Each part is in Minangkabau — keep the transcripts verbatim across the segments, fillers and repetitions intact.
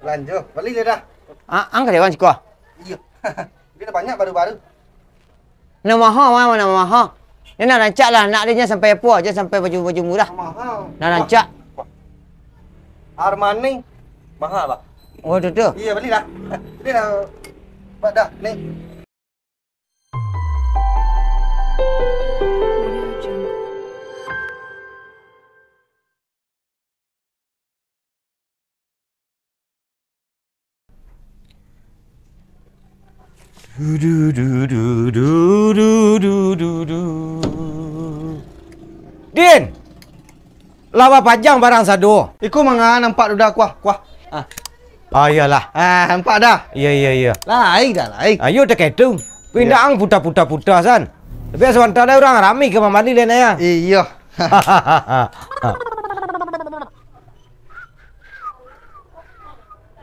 Balanjo, bali lah dah. Ah, ang ka dewan siko. Iyo. Dia dah banyak baru-baru. Nan maha, ma-, ma-, nan maha. Dia nak rancak lah, nak dia jangan sampai apo, jangan sampai baju-baju murah. Maha. Nak rancak. Armani. Maha, Bang. Oh, tu, tu. Iyo, bali lah. Bali lah. Bak dah, ni. Du, du, du, du, du, du, du, du, du. Din! Lah bapajang barang sado. Iko manga nampak tu dah, kuah, kuah. Ah. Ah, iyolah. Ah, nampak dah. Iya, iya, iya. Lai dah, lai. Ayo, tak itu. Ku indak ang puta-puta-puta, san. Tapi sabanta lai urang rami ka mambali lai, nak, ya? Iyo.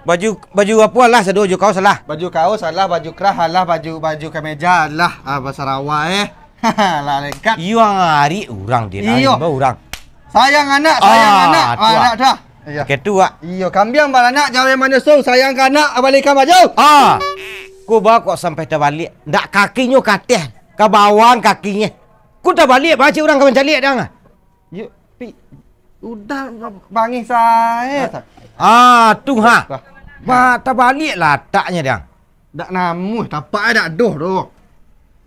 Baju, baju apo alah sado, baju kaos alah? Baju kaos alah, baju krah alah, baju, baju kameja alah. Ah, basarawa, eh. Lah lengkap. Iyo, ang arik urang, Din. Iyo. Ang imbau urang. Sayang anak, sayang anak. Ah, tu, ah. Anak tu, ah. Iyo. Kaitu, ah. Iyo, kambiang baranak, jawai manyusu, sayang ka anak, balikan baju. Ah. Ko ba kok sampai tabaliak? Ndak kakinyo ka ateh, ka bawah kakinyo. Ko tabaliak, ba cek urang ka mancaliak dang. Yo, pi, udah bangih sae. Ah, tu, ha. Wah. Ba, tabaliak lataknyo dang. Dak namuah, tapak dak doh tu.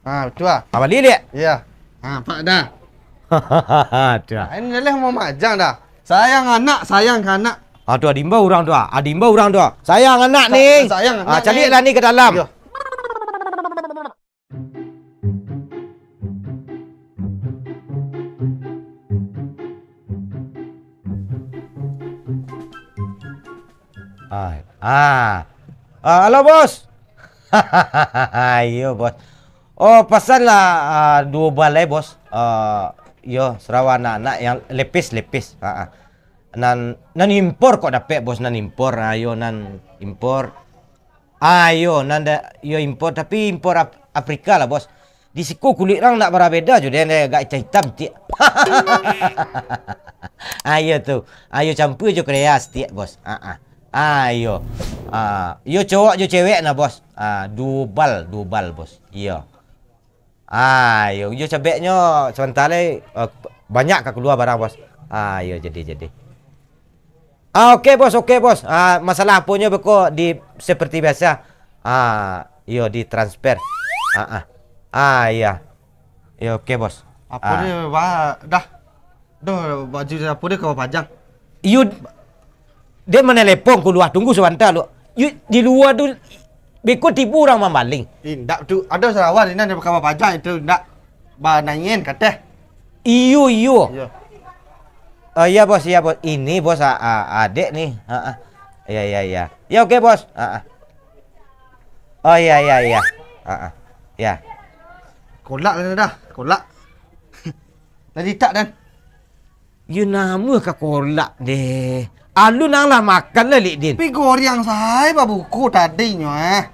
Ha, batua. Ha, baliak, Dek? Iyo. Ha, nampak dah. Tu, ha. Ini dah lah mau majang dah. Sayang anak, sayang ka anak. Ha, tu, adimbau urang tu, ha. Adimbau urang tu, ha. Sayang anak ni. Sa-, sayang anak ni. Ha, caliaklah ni ka dalam. Iyo. Ah, ah. Ah, halo, Bos. Iyo, Bos. Oh, pasanlah, ah, duo bal, eh, Bos. Ah, iyo, sarawa anak-anak yang lepis-lepis. Ah, ah. Nan, nan impor kok dapek, Bos, nan impor. Ah, iyo, nan impor. Ah, iyo, nan da-, iyo impor, tapi impor Af-, Afrika lah, Bos. Di siko kulik urang ndak bara beda jo, deh, deh, agak itam-itam tiak. Ah, iyo tu. Ah, iyo campur jo Korea satiak, Bos. Ah, ah. Ah, iyo. Ah, iyo cowok jo cewek nah, Bos. Ah, duo bal, duo bal, Bos. Iyo. Ah, iyo, iyo cabeknyo sabanta lai, eh, banyak ka kalua barang, Bos. Ah, iyo, jadi, jadi. Ah, oke, Bos, oke, Bos. Ah, masalah aponyo beko di, seperti biasa. Ah, iyo, ditransfer. Ah, ah. Ah, iya. Iyo, oke, Bos. Apo ah. Dia, ba-, dah. Doh, baju apo dia kau pajang? Iyo, dia manelepon kalua, tunggu sabanta lu. Iyo, di lua tu, beko tibo urang mambaling. Indak tu, ado sarawa di nan dia kau pajang itu, indak. Ba naian kateh. Iyo, iyo. Iyo. Oh, iya, Bos, iya, Bos. Ini, Bos, a-, a-, adek nih. Heeh. Iya, iya, iya. Ya, oke, Bos. Heeh. Oh, iya, iya, iya. Heeh. Ya. Kolak lah dah, kolak. Tadi tak, Dan. Yo, namuah ka kolak deh. Alun ang lah makan lah, Lek Din. Pi goreng sae babuko tadinyo, eh.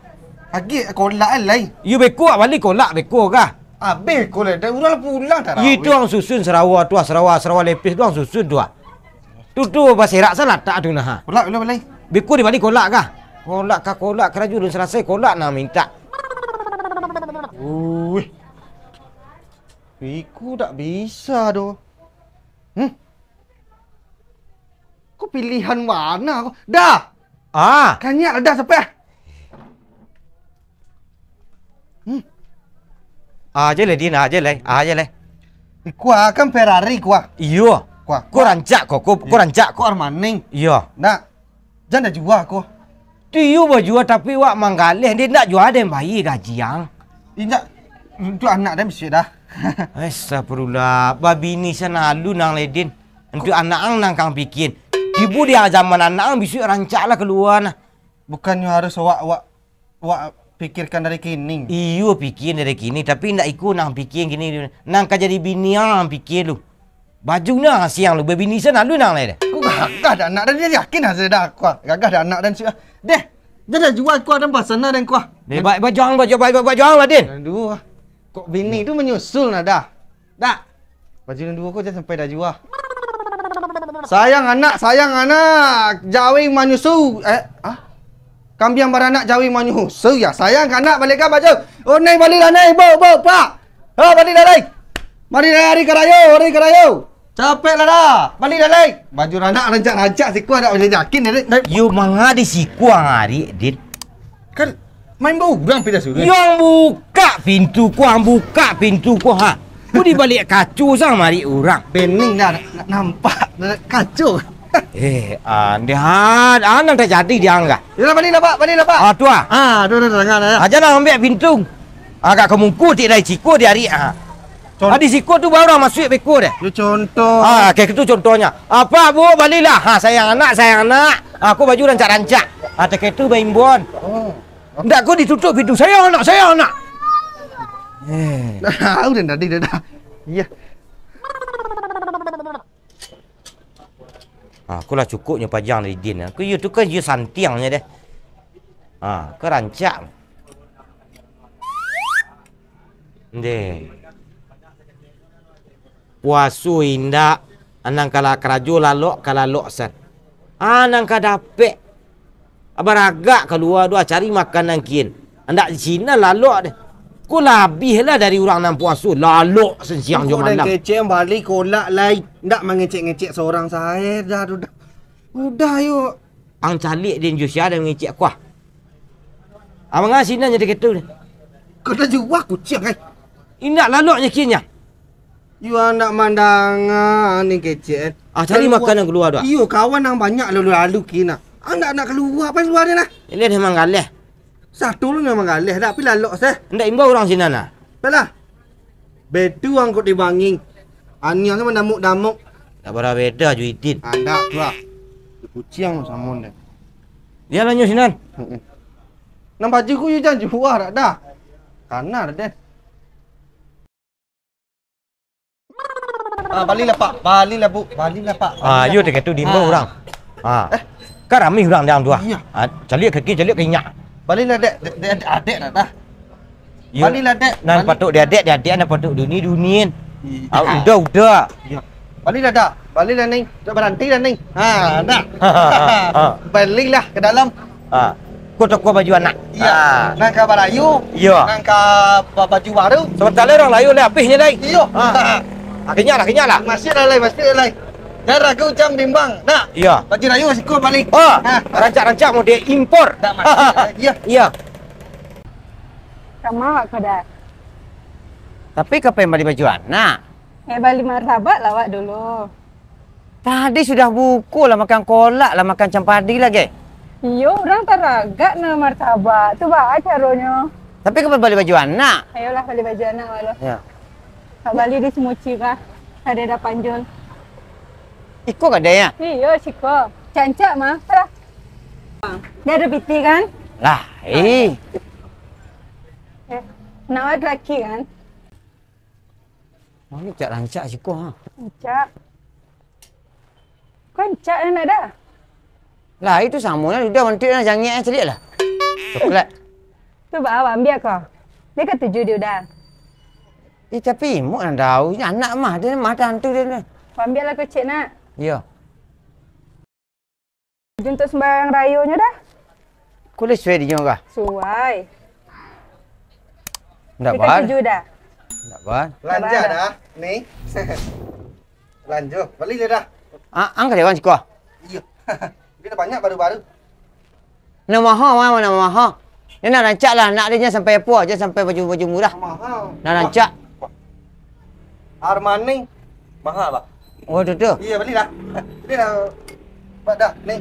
Agak kolak lai. Yo, beko bali kolak beko kah? Abih ko lai, dah urang pulang tarawih. Itu ang susun sarawa tu, ah, sarawa, sarawa lepis tu ang susun tu, ah. Tu, tu, baserak salah tak tu nah. Kolak, kolak, kolak. Beko dibali kolak kah? Kolak ka kolak, karajo alun salasai, kolak nah mintak. Uih. Iku dak bisa doh. Hmm? Ko pilihan warna ko. Dah! Ah. Kanyak lah dah sampai. Hmm. Ah, je lah, Din, ah, je lah, ah, je lah. Kuah kan Ferrari, kuah. Iyo. Kuah. Ko rancak ko, ko, ko rancak ko. Ko Armani. Iyo. Nak. Jan dah jua ko. Tu iyo bajua, tapi wak manggaleh, dia ndak jua den bayia gaji ang. Indak, untuak anak den bisuak dah. Astagfirullah, babini sanalu nang ledin. Untuak anak ang nang kang pikian. Tibo di zaman anak ang bisuak rancak lah kalua nah. Bukannyo harus wak, wak, wak pikirkan dari kini. Iyo, pikian dari kini, tapi ndak iko nang pikian kini. Nang ka jadi bini ang pikian lu. Baju nah siang lu, babini sanalu nang lai deh. Ko gagah dah anak den, yakin asa dah kuah. Gagah dah anak den sudah. Deh, jan dah jua kuah den pasan nah den kuah. Deh, baik bajuang, bajuang, baik, baik bajuang lah, Din. Aduh, kok bini tu manyusul nah dah. Dak. Baju nan duo ko jan sampai dah jua. Sayang anak, sayang anak, jawai manyusu. Eh, ah? Kambiang baranak jawi manyusu, yo sayang ka anak, balikan baju. Oh, Neng, balilah, Neng, buk, buk, pak. Oh, balilah, Neng. Mari, Neng, hari ka rayo, hari ka rayo. Capeklah dah. Balilah, Neng. Baju ranak rancak-rancak, siko anak baju yakin, Neng. Yo, manga di siko ang ari, Dit. Kan main bau urang pindah suruh. Yang buka pintu, kuang buka pintu, kuang, ha. Ku di baliak kaco sang mari urang. Bening dah, nak nampak kaco. Eh, aneh, ah, nan tajadi di ang kah? Yalah, balilah, Pak, balilah, Pak. Ah, tu ah. Ah, tu, tu, tu, tangah dah. Aja lah ambiak pintu. Agak ka muko, tik dari siko di ari, ah. Con- Ah, di siko tu baru lah masuak beko deh. Yo, contoh. Ah, kayak gitu contohnya. Apa, Bu? Balilah. Ha, sayang anak, sayang anak. Aku baju rancak-rancak. Ah, tak itu baimbon. Oh. Ndak, kau ditutup pintu. Sayang anak, sayang anak. Eh. Dah, udah tadi dah, dah. Iya. Ah, aku lah cukupnyo pajang dari Din. Aku iyo tu kan iyo santiangnyo deh. Ah, kau rancak. Ndeh. Puaso indak, anang ka la-, karajo lalok, ka lalok san. Anang ka dapek. Baragak kalua tu, cari makanan kin. Andak di sinan lalok deh. Ko labiah lah dari urang nan puaso, lalok san siang jo malam. Kecek bali kolak lai. Ndak mangecek-ngecek sorang sae dah tu dah. Udah yo. Ang caliak den jo sia den mangecek kuah. Abang ah sinan jadi ketu deh. Kau dah jual kuciang, eh? Indak lalok nyakinnyo. Yo ndak mandanga ni kecek. Ah, cari makanan kalua tu, ah. Iyo, kawan nan banyak lalu-lalu kini. Ah, ndak nak kalua, apa kalua dia nah? Ini dah manggaleh. Satu lu nan manggaleh, tapi lalok seh. Ndak imbau urang sinan nah. Apalah? Bedu angkot di banging. Aniang tu mandamuk-damuk. Ndak bara beda jo Idin. Andak tu lah. Kuciang samo deh. Dia lah nyo sinan. Heeh. Nan baju ku yo jan juah dak dah. Kana deh. Ah, balilah, Pak. Balilah, Bu. Balilah, Pak. Ah, balilah, yo Pak. Dek itu diimbau urang. Ah. Eh. Kan rami urang dang tu ah. Iya. Ah, caliak kaki, caliak ka inyak. Balilah, Dek. Dek, Dek, Adek dah, dah. Yo. Balilah, Dek. Nan patuik diadek, diadek, nan patuik duni, dunian. Iya. Ah, udah, udah. Iya. Balilah, dah. Balilah, Ning. Dak baranti dah, Ning. Ha, dah. Ha. Balilah ka dalam. Ha. Ko toko baju anak. Iya. Ha. Nan ka balayu. Iya. Nan ka ba-, baju baru. Sabanta lai urang layu lai apihnyo lai. Iya. Ha. Ha, kenyang lah, kenyang lah. Masih lah lai, masih lah lai. Jan ragu, jan bimbang. Nak. Iya. Baju layu siko bali. Oh, ha. Rancak-rancak model impor. Dak masih lah. Iya. Iya. Sama awak ko dah. Tapi ka pai bali baju anak? Eh, bali martabak lah awak dulu. Tadi sudah buko lah, makan kolak lah, makan campadi lagi. Iyo, urang taragak na martabak. Tu baa caronyo. Tapi ka bali baju anak. Ayolah, bali baju anak, Wak, lo. Ya. Ka bali di Semuci kah? Ada dah panjul. Iko kadai ya? Iyo, siko. Cancak mah. Lah. Dia ada piti kan? Lah, eh. Eh, nak awak laki kan? Oh, ni cak rancak siko, ha. Rancak. Kau rancak yang nak dah? Lah, itu samo lah. Udah, bantuak lah. Jangek lah, caliak lah. Coklat. Tu baa, ambiak kau. Dia katuju dia udah. Eh, tapi imuk nan tahu. Ini anak mah. Dia mah hantu dia ni. Ambiak lah kau cek nak. Iya. Baju untuak sumbayang rayonyo dah. Ko lai suai dinyo kah? Suai. Ndak baa. Katuju dah. Ndak baa. Lanja dah, ni. Lanja. Bali lah dah. Ah, ang karyawan siko? Iyo. Duit banyak baru-baru. Nan maha, ma-, nan maha. Nan rancak lah, nak dia jan sampai apo, jan sampai baju-baju murah. Maha. Nan rancak. Armani. Maha, Pak. Oh, tu, tu. Iya, balilah. Balilah. Pak dah, ni.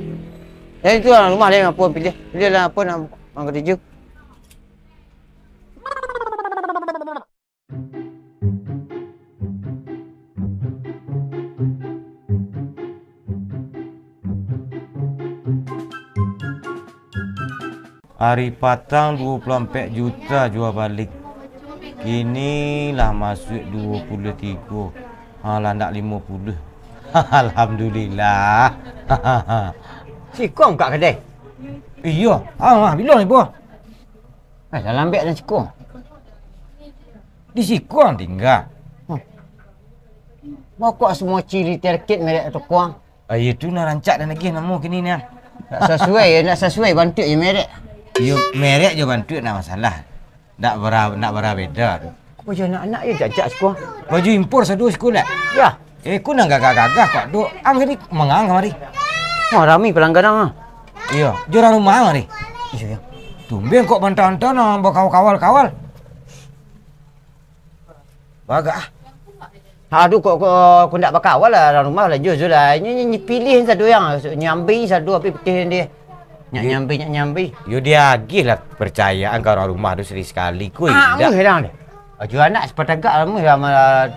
Yang itu lah rumah dia, apa pilih. Pilih lah apa nak, nak katuju. Ari patang duo puluah ampek juta jua bali. Kini lah masuak duo puluah tigo. Ha, lah ndak limo puluah. Alhamdulillah. Siko ang buka kadai? Iyo. Ah, ah, bilo ni, Boh? Eh, lah lambek dah siko. Di siko ang tingga. Hmm. Pokok semua ciri terkit merek toko ang. Ah, iyo tu nan rancak dan lagi namo kini ni, ah. Nak sasuai, nak sasuai bantuak je merek. Iyo, merek jo bantuak ndak masalah. Ndak bara, ndak bara beda tu. Ko baju anak-anak yo jajak siko. Baju impor sado siko lah. Yo. Eh, ko nan gagah-gagah kok tu. Ang tadi mangang kamari. Wah, rami palang gadang ah. Iyo, jo urang rumah mari. Iyo, yo. Tumben kok bantang-bantang nan bakawal-kawal. Bagak ah. Aduh, kok, kok, kok ndak bakawal lah, urang rumah lah, jo, jo lah. Nyo, nyo, nyo pilih sado yang, nyo ambi sado, api pitih dia. Nyak nyambi, nyak nyambi. Yo diagih lah kepercayaan ka urang rumah tu sakali-sakali, ko indak. Ah, muih dah. Baju anak sapatagak lah, muih lah,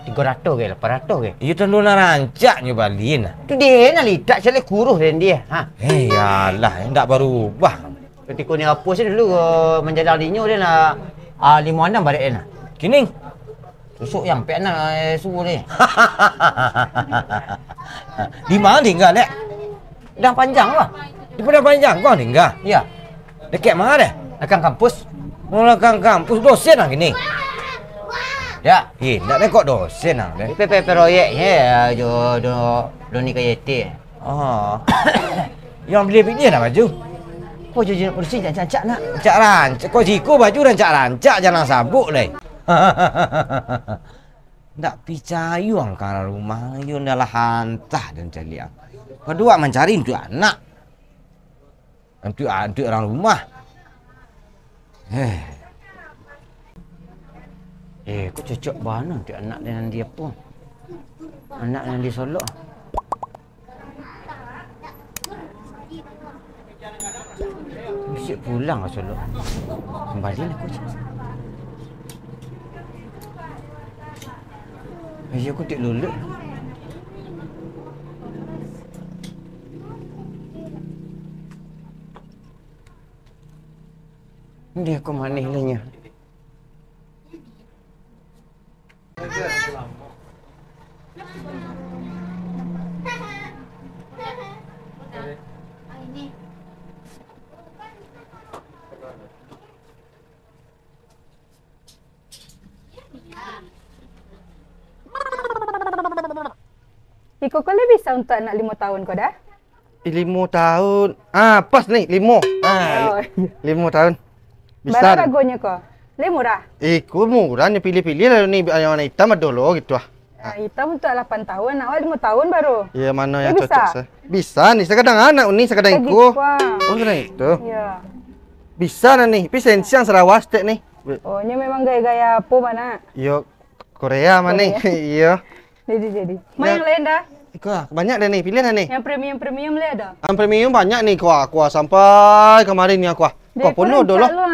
tigo ratus ke, lapan ratus ke. Iyo, tandu nan rancak nyo bali nah. Tu dia nak litak, caliak kuruih dia, ha. Eh, yalah, ndak barubah. Katiko ni apo sih dulu, eh, manjalang dinyo dia nak, ah, limo anam barek dia nah. Kini? Susuk yang pek anam, eh, subuh ni. Di ma tingga, Lek? Padang Panjang lah. Di Padang Panjang kau tingga? Iya. Dekat ma deh? Lakang kampus. Oh, lakang kampus. Dosen lah kini? Ya. Eh, ndak deh kok dosen lah deh. P P proyek je, ya, jo, jo, Doni K Y T. Oh. Yang beli-beli nak baju? Kau jujur polisi, rancak-rancak nak. Rancak-rancak. Kau siko baju rancak-rancak, jangan sabuk lai. Ndak picayo ang ka urang rumah, yo ndak lah hantah dan caliak. Kaduo mancari untuak anak. Untuak, untuak urang rumah. Eh. Eh, ko cocok bana untuak anak nan di apo? Anak nan di Solok. Bisuak pulang ka Solok. Kambali lah ko. Ayo ko tik luluk. Dia ko manih lah nyo. Iko ko lai bisa untuak anak limo taun ko, Da? Ih, limo taun. Ah, pas ni, limo. Ah, Oh. Limo taun. Bisa. Bara ragonyo ko? Lai murah? Iko murah, nyo pilih-pilih lah ni, yang warna itam ado lo gitu ah. Ah, itam untuak lapan taun, awak limo taun baru. Iya, mana Lai yang bisa? Cocok saya? Bisa ni, sakadang anak ni, sakadang Lagi iko. Kuah. Oh, sakadang itu. Iya. Bisa lah ni, tapi sensiang sarawa stek ni. Oh, nyo memang gaya-gaya apo bana? Iyo, Korea mah ni. Korea. Iyo. Jadi, jadi. Ma yang lain, Da? Iko, banyak dah ni, pilihan dah ni. Yang premium-premium lai ado? Yang premium banyak ni, kuah, kuah sampai kamarin ni, kuah. Kuah penuh dah lah. Ko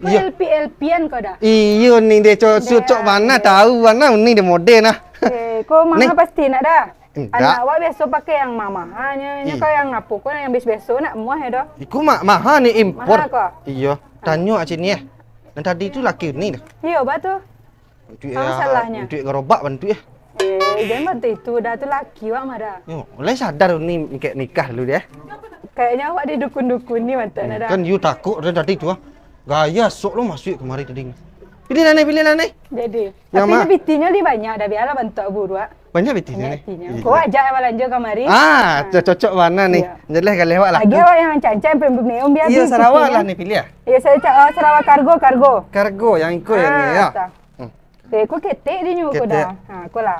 Iya. L P-L P-an ko, Da? Iyo ni, dia cocok, Dah. cocok bana, tahu bana ni dia model nah. Eh, ko Ni. maha pasti nak, Da? Indak. Anak awak biaso pakai yang ma-, maha nyo, nyo Ih. ko yang apo ko, yang biaso-biaso nak, muah ya, Da? Iko ma-, maha ni impor. Maha ko? Iyo. Tanyo cik ni eh. Yang tadi tu laki ni dah. Iyo, ba tu. Duit Apa ya, salahnya? Duit gerobak bantu ya. Eh, jangan bantu itu, dah tu laki awak mah dah. Yo, mulai sadar ni nikah, nikah dulu dia. Kayaknya awak didukun-dukuni mantap dah. Kan you takut dari tadi tu ah. Gaya sok lo masuk kemari tadi. Pilih lah ni, pilih lah ni. Jadi, Yang tapi ma? ni bitinyo ni banyak dah, biarlah bantu buruak. Banyak bitinyo Banyak ni. bitinyo. Iya. Kau ajak balanja kamari. Ah, Ah. cocok mana ni? Iya. Jelas kali awak lah. Lagi awak yang cancang premium biar Iya, habis Sarawak bitinyo. lah ni pilih ah. Iya, saya cak, ah, Sarawak kargo, kargo. Kargo yang ikut yang ni Ah, ya. tak. Hmm. Eh, kau ketek dia nyo kau Ketek. dah. Ha, kau lah.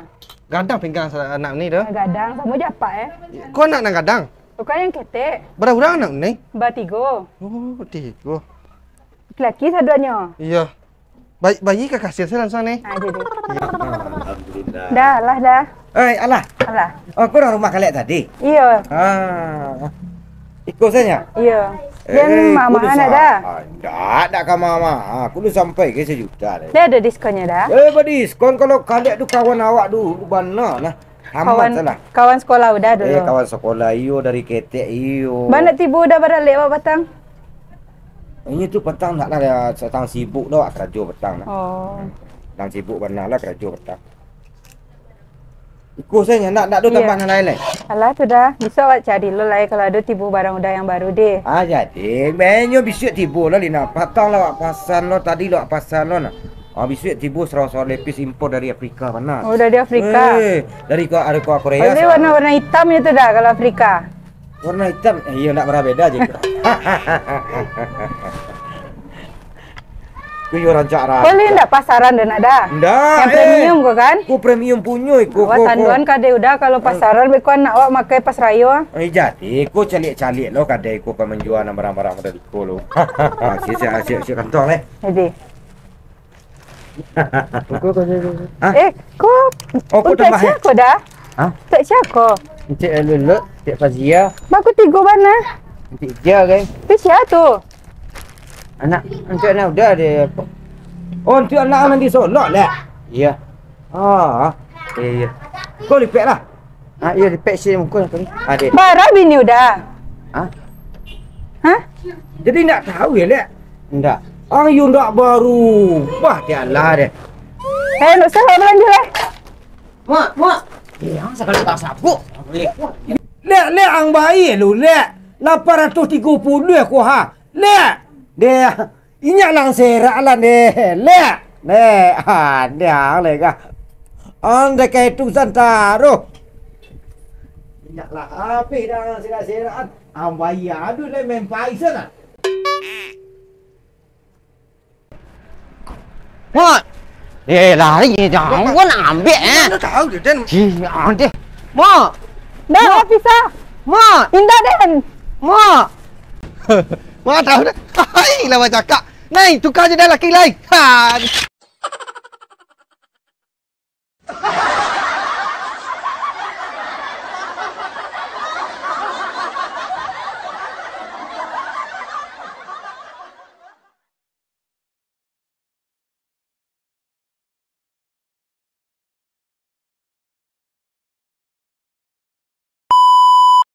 Gadang pinggang sa-, anak ni tu. Ah, gadang, sama je apak eh. Kau anak nan gadang? Kau kan yang ketek. Berapa orang anak ni? Batigo. Oh, tigo. Laki-laki saduanyo. Iya. Bayi, bayi ka kasih saya langsung ni. Ha, jadi. Iya. Alhamdulillah. Dah lah dah. Eh, alah. Alah. Oh, kau orang rumah kalian tadi? Iya. Ah. Ikut saja. Iya. Eh, Dan mama kudu nak sa-, dah. ah, ndak, ndak ka mama. Aku udah sampai ke sejuta deh. Dah ada diskonnya dah. Eh, badiskon kalau kalian tu kawan awak dulu, bana lah. Amat Kawan, salah. kawan sekolah udah dulu. Eh, kawan sekolah iyo dari ketek iyo. Bana tibo udah baralek awak batang? Ini tu petang nak lah, sedang sibuk dah awak karajo petang dah. Oh. Sedang sibuk bana lah karajo petang. Iko saja, ndak, ndak ada Iya. tambah nan lain lai? Alah, tu dah. Bisuak awak cari lo lai kalau ada tibo barang udah yang baru deh. Ah, jadi. Benyo bisuak tibo lah, Lina. Patang lah awak pasan lo, tadi lah awak pasan lo nah. Ah, bisuak tibo sarawa-sarawa lepis impor dari Afrika, panas. Oh, dari Afrika. Eh, dari ko-, dari ko-, Korea. Tapi sa- warna-warna hitam itu dah kalau Afrika. Warna hitam? Eh, iya, ndak bara beda je. Ko iyo rancak-rancak. Boleh ndak pasaran dah nak dah? Ndak, Yang eh. premium ko kan? Ko premium punyo iko, Awak ko, ko. tanduan kadai Uda, kalau Ah. pasaran beko anak awak makai pas rayo. Eh, jadi, ko caliak-caliak lo kadai ko ka manjua nan barang-barang model iko lo. Ah, siap, siap, siap, siap kantong leh. Jadi. Ko, ko, ko, ko. Hah? Eh, ko Oh, ko untuak tambah, sia eh? ko dah? Hah? Untuak sia ko? Untuak Luluk, untuak Fazia. Baku tigo bana. Untuak Ija, kan? Tapi sia tu? Anak, untuak anak Uda deh, ko. Oh, untuak anak nan di Solok, leh? Iyo. Ah, iyo, iyo. Ko lipek lah. Ah, iyo, lipek si muko ko ni. Ah, deh. Bara bini Uda? Hah? Hah? Jadi ndak tahu yo, leh? Ndak. Ang yo ndak barubah, tialah deh. Eh, ndak usah lah balanjut, eh. Mak, mak. Eh, ang sagalo tak sabuk. Leh, leh, ang bayia lu, leh. Lapan ratuih tigo puluah ko, ha. Leh. Deh, inyak lah ang serak lah, deh. Leh. Leh, ah, deh, ang leh kah. Ang deh ka itu santaro. Inyak lah abih dah ang serak-serak. Ang bayia, aduh, leh, main paisan lah. Mak! Eh, lari je, jangan nak ambiak, eh. Mana tahu dia, Dan? Cih, ah, deh. Mak! Dah, Mak! Pisah. Mak! Indah, Dan. Mak! Mak tahu dah. Hai, lah bacakak. Nai, tukar je dah laki lain. Ha.